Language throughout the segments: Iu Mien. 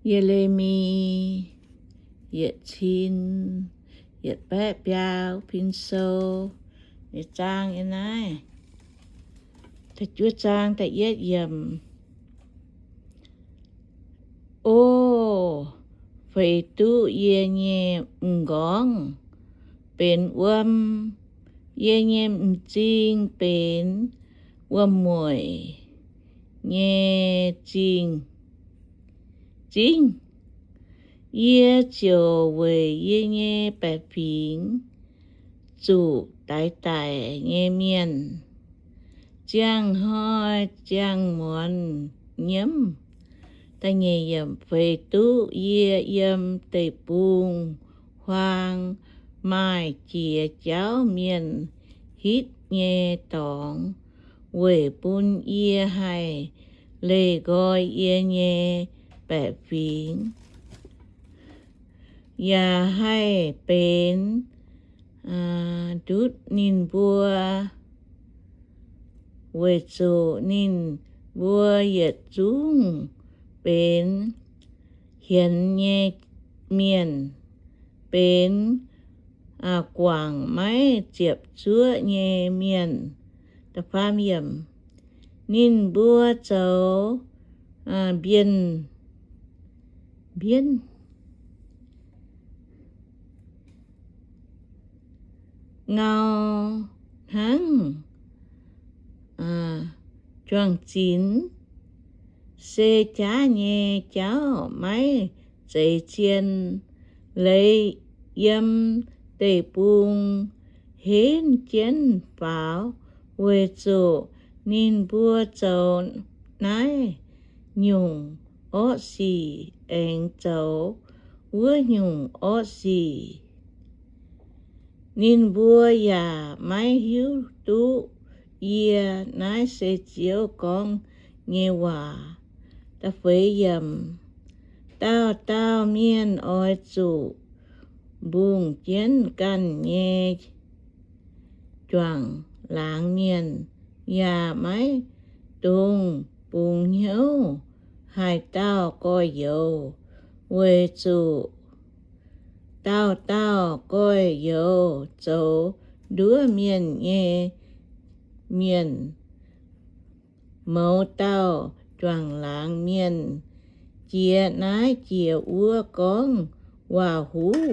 Ye^le^mi yietc cin yietc baeqv biaa, pin sou nyei zaang nyei naaiv. Da'juov zaang da'yietv yiemc. O feix duqv yie nyei m'nqorngv benx wuom, yie nyei m'zing benx wuom-mueic nyei zingh, zingv. Yie ziouc weic yie nyei baeqc fingx zuqc daix daic nyei mienh, ziangh hnoi ziangh muonz nyiemv. Feix duqv yie yiem deic-bung-huaang maaih jiex jauv mienh hitv nyei dorngx, weic bun yie haih leih nqoi yie nyei baeqc fingx, yaac haih benx ndutv ninh mbuo, weic zuqc ninh mbuo yietc zungv benx hienx nyei mienh, benx guangc maiv ziepc zuoqv nyei mienh. Ninh mbuo zoux mbienh, mbienh ngau hnangv juang-zinx, se jaav nyei jauv maiv zeiz zien. Leiz yiem deic-bung henv jienv faaux, weic zuqc ninh mbuo zoux naaiv nyungc orqv sic aengx zoux wuov nyungc orqv sic. Ninh mbuo yaac maiv hiuv duqv yie. Naaiv se Ziouv gorngv nyei waac. Dauh dauh mienh oix zuqc mbungh jienv ganh nyei juangc laangz mienh, yaac maiv dungx bungx hnyouv haaix dauh gorx-youz, weic zuqc dauh dauh gorx-youz zoux nduov mienh nyei mienh. Mouz dauh juangc laangz mienh jiex naaiv jiex wuov gorngv waac-huv.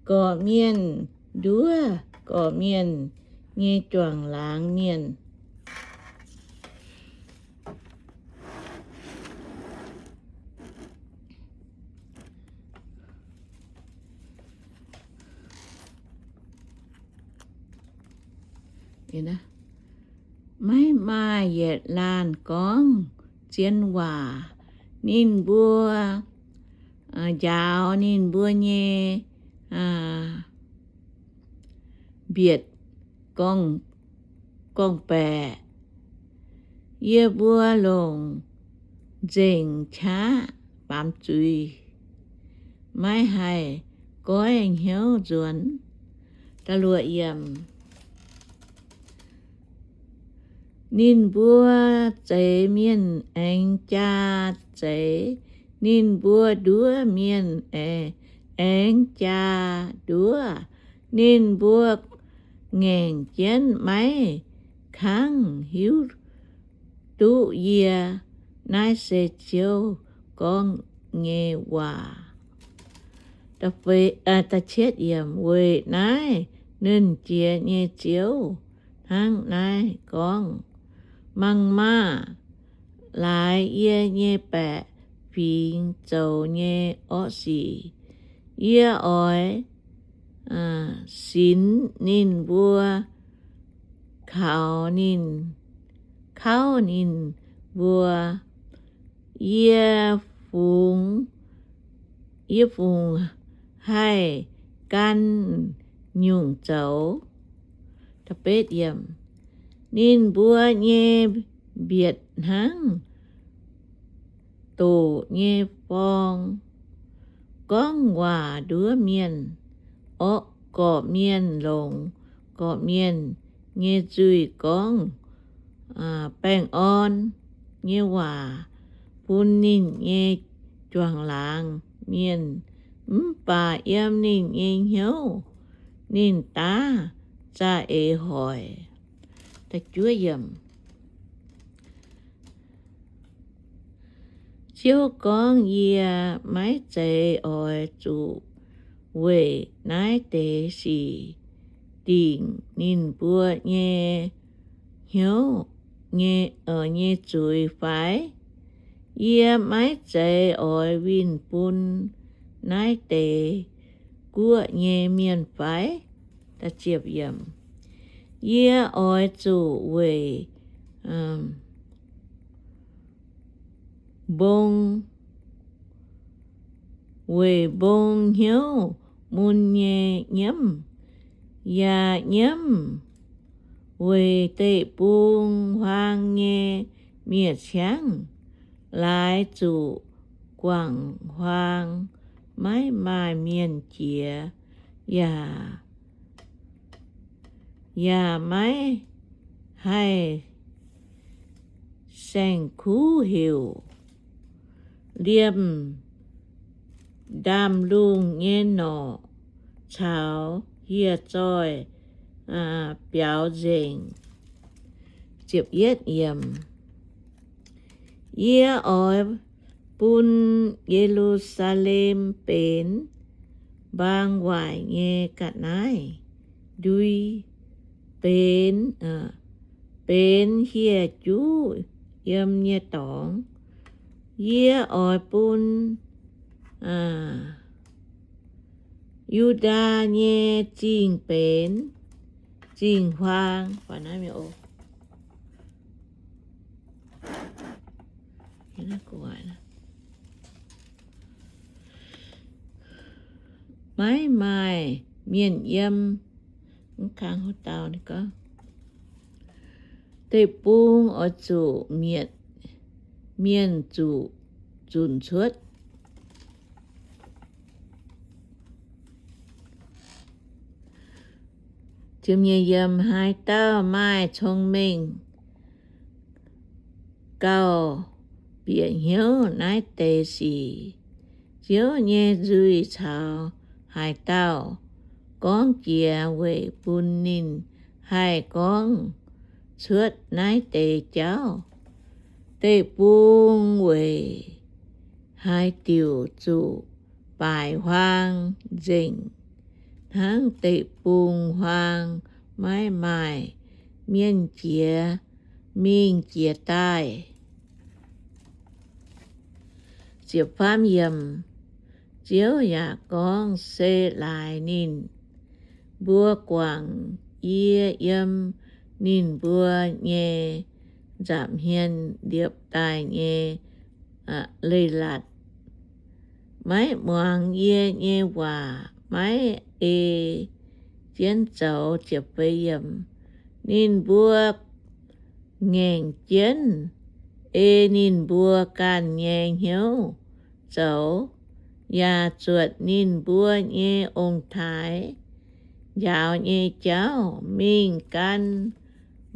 Gorqv-mienh nduov gorqv-mienh nyei juangc laangz mienh. Maiv maaih yietc laanh gorngv zien waac. Ninh mbuo njaaux ninh mbuo nyei mbietc gorngv-baeqc. Yie mbuo longc nzengc qaqv baamz zuiz, maiv haih goiv hnyouv nzuonx. Ninh mbuo zeix mienh aengx jaa zeix, ninh mbuo nduov mienh aengx jaa nduov. Ninh mbuo ngaengc jienv maiv kangv hiuv duqv yie. Naaiv se Ziouv gorngv nyei waac. Weic naaiv Nernh Jiex nyei Ziouv hnangv naaiv gorngv, Mangc maah! Laaix yie nyei baeqc fingx zoux nyei orqv sic, yie oix sinx ninh mbuo, kaux ninh, kauv ninh mbuo. Yie fungx, yie fungx haih gan nyungc zoux. Ninh mbuo nyei mbietc hnangv doqc nyei forng, gorngv waac nduov mienh. Orqv gorqv-mienh longc gorqv-mienh nyei nzuih gorngv baengh orn nyei waac. bun ninh nyei juangc laangz mienh, mv baac yiem ninh nyei hnyouv ninh daav za'eix hoic. Ziouv gorngv, Yie maiv zeiz oix zuqc weic naaiv deix sic dingc ninh mbuo nyei hnyouv nyei zuiz fai? Yie maiv zeiz oix winh bun naaiv deix guoqv nyei mienh fai? Yie oix zuqc weic mbong, weic mbong hnyouv mun nyei nyiemv, yaac nyiemv weic deic-bung-huaang nyei miev-ciangv laaix zuqc guangc huaang, maiv maaih mienh jiex, yaac, yaac maiv haih saeng-kuv heuc. Liemh ndaamv-lungh nyei norqc caux hieh zoih biaux nzengc. Yie oix bun Ye^lu^saa^lem benx mbaang waaic nyei ga'naaiv ndui, benx, benx hieh juv yiem nyei dorngx. Yie oix bun Yu^ndaa nyei zingh benx zingh huaang. Maiv maaih mienh yiem. Deic-bung oix zuqc mietc, mienh zuqc zunc cuotv. Haaix dauh maaih cong-mengh gauh bieqc hnyouv naaiv deix sic. Ziouv nyei nzuih caux haaix dauh gorngv jiex weic bun ninh haih gorngv cuotv naaiv deix jauv? Deic-bung weic haaix diuc zuqc baaic huaang nzengc, hnangv deic-bung-huaang maiv maaih mienh jiex mingh jiex daaih? Ziouv yaac gorngv, Se laaix ninh mbuo guangc yie yiem ninh mbuo nyei nza'hmien liepc daaih nyei leiz-latc, maiv muangx yie nyei waac, maiv ei jienv zoux. Ninh mbuo ngaengc jienv ei ninh mbuo ganh nyei hnyouv zoux, yaac zuotc ninh mbuo nyei ong-taaix njaaux nyei jauv mingh gan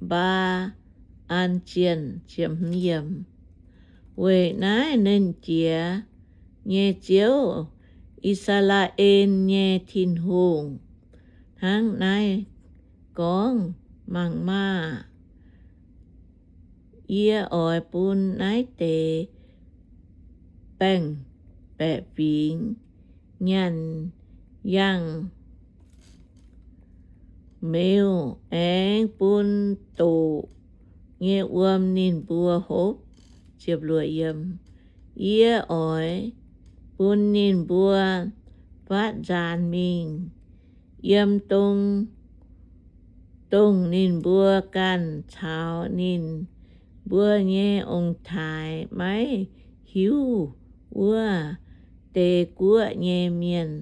Mbaa^an zienh. Weic naaiv Nernh Jiex nyei Ziouv, I^saa^laa^en nyei Tin-Hungh, hnangv naaiv gorngv, Mangc maah! Yie oix bun naaiv deix baeng-baeqc fingx nyanc yangh meuz, aengx bun doqc nyei wuom ninh mbuo hopv. Yie oix bun ninh mbuo faatv nzaanx mingh yiem dong, dongh ninh mbuo ganh caux ninh mbuo nyei ong-taaix maiv hiuv wuov deix guoqv nyei mienh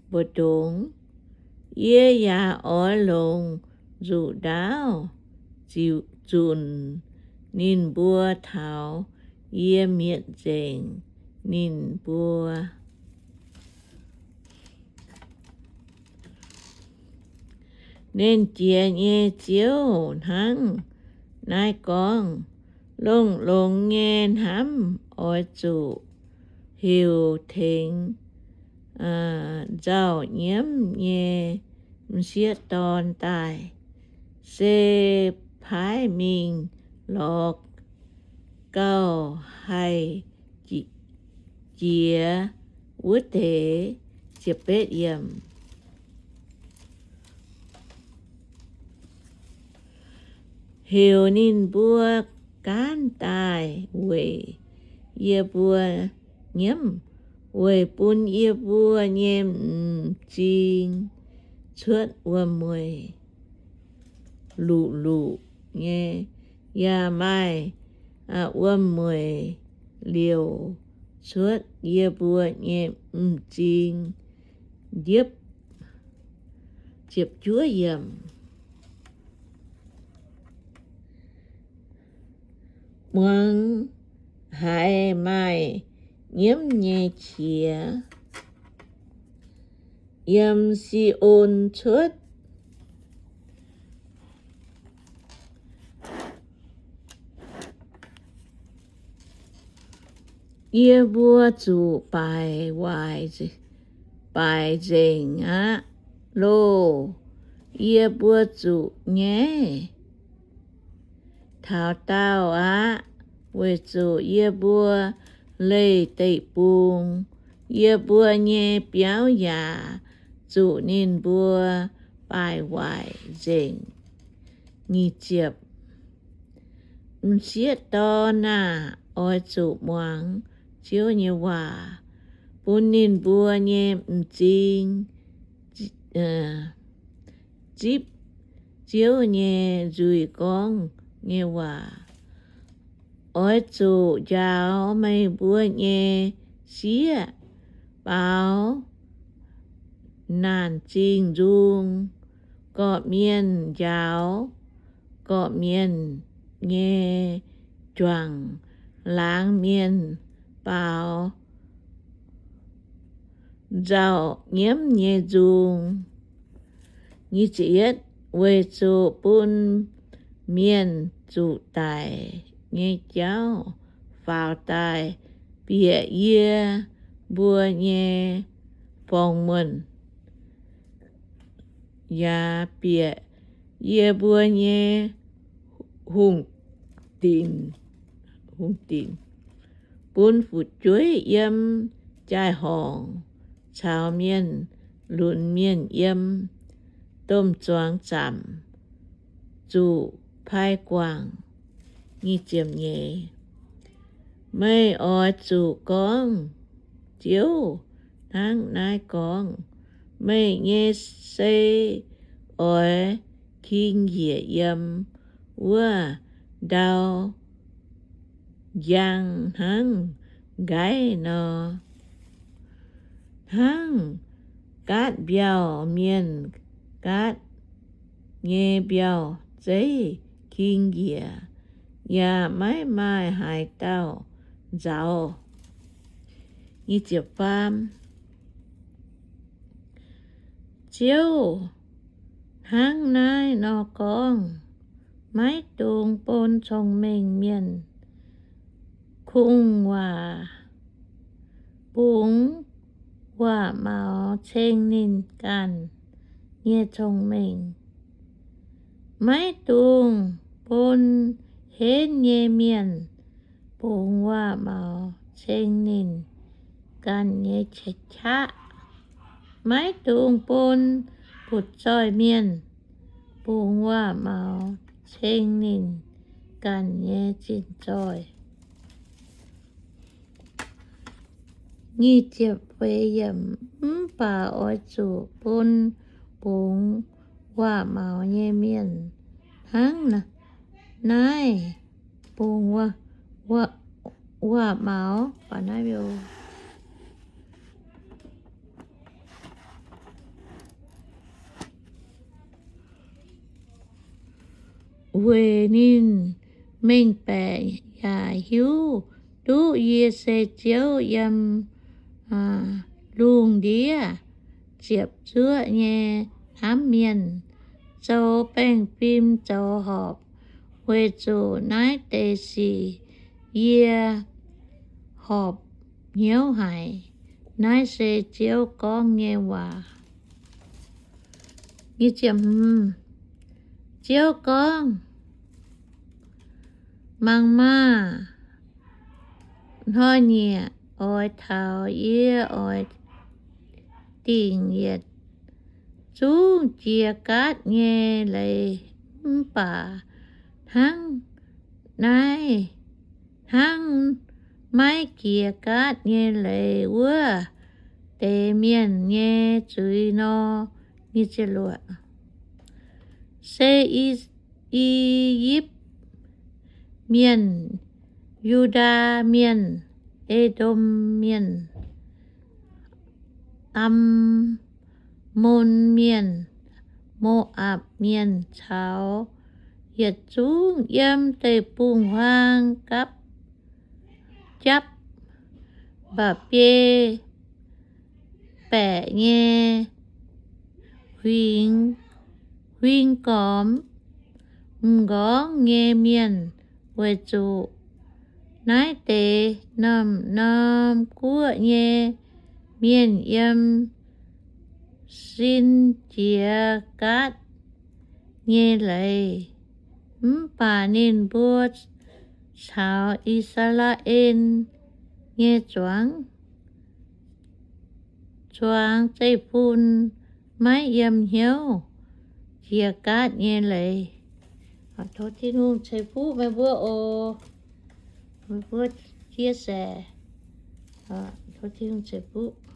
mbu'ndongx. Yie yaac oix longc nzuqc ndaauv zunc ninh mbuo taux yie mietc nzengc ninh mbuo. Nernh Jiex nyei Ziouv hnangv naaiv gorngv, Longx-longx nyei hnamv oix zuqc heuc tengx nzauh nyiemv nyei m'sieqv dorn daaih, se paaiv mingh lorz gauh haih jiex wuov deix. Heuc ninh mbuo gaanv daaih weic yie mbuo nyiemv, weic bun yie mbuo nyei m'zing cuotv wuom-mueic luqc-luqc nyei, yaac maaih wuom-mueic liouc cuotv yie mbuo nyei m'zing ndiepv. Muangx haiz maaih nyiemv nyei qiex yiem Si^on cuotv. Yie mbuo zuqc baaic waaic, baaic nzengc aqv loh. Yie mbuo zuqc nyaiv taux daauh aqv, weic zuqc yie mbuo leih deic-bung. Yie mbuo nyei biauv yaac zuqc ninh mbuo baaic waaic nzengc. M'sieqv dorn aah! Oix zuqc muangx Ziouv nyei waac, bun ninh mbuo nyei m'zing zipv Ziouv nyei nzuih gorngv nyei waac. Oix zuqc njaaux meih mbuo nyei sieqv, baaux naanc zingh nzung. Gorqv-mienh njaaux gorqv-mienh nyei juangc, laangz mienh baaux nzauh nyiemv nyei nzung. Weic zuqc bun mienh zuqc daic nyei jauv faaux daaih bieqc yie mbuo nyei forng-muonh, yaac bieqc yie mbuo nyei hungh dinc, hungh dinc, bun fu'jueiv yiem jaai-horngc caux mienh lunx mienh yiem domh zuangx zaamc zuqc pai guangc. Meih oix zuqc gorngv, Ziouv hnangv naaiv gorngv, meih nyei sei oix king njiec yiem wuov ndau njang hnangv nqaiv nor, hnangv gaatv mbiauh mienh gaatv nyei mbiauh zeiv king njiec, yaac maiv maaih haaix dauh nzaaux. Ziouv hnangv naaiv nor gorngv, maiv dungx bun cong-mengh mienh kungx-waac, bungx waac-maux ceng ninh ganh nyei cong-mengh. Maiv dungx bun henv nyei mienh bungx waac-maux ceng ninh ganh nyei qaqv. Maiv dungx bun butv-zoih mienh bungx waac-maux ceng ninh ganh nyei zinh zoih. Mv baac oix zuqc bun bungx waac-maux nyei mienh hnangv naaiv bungx waac-maux, weic ninh mengh baeqc yaac hiuv duqv yie se Ziouv. Yiem lungh ndiev ziepc zuoqv nyei hnamv mienh, zoux baengh fim zoux horpc, weic zuqc naaiv deix sic yie horpc hnyouv haic. Naaiv se Ziouv gorngv nyei waac. Ziouv gorngv, Mangc maah! Hnoi-nyieqc oix taux, yie oix dingc yietc zungv jiex gaatv nyei leiz, mv baac hnangv naaiv, hnangv maiv jiex gaatv nyei leiz wuov deix mienh nyei zuiz nor. Se I^yipv Mienh, Yu^ndaa Mienh, E^ndom Mienh, Ammon Mienh, Mo^apc Mienh caux yietc zungv yiem deic-bung-huaang gapv japv mba'biei baeqc nyei huing, huing gormx m'nqorngv nyei mienh, weic zuqc naaiv deix norm-norm guoqv nyei mienh yiem sin jiex gaatv nyei leiz. Mv baac ninh mbuo caux I^saa^laa^en nyei zuangx, zuangx zeiv-fun maiv yiem hnyouv jiex gaatv nyei leiz. Tov Tin-Hungh ceix fuqv meih mbuo oc. Meih mbuo chia sẻ. Tov Tin-Hungh ceix fuqv.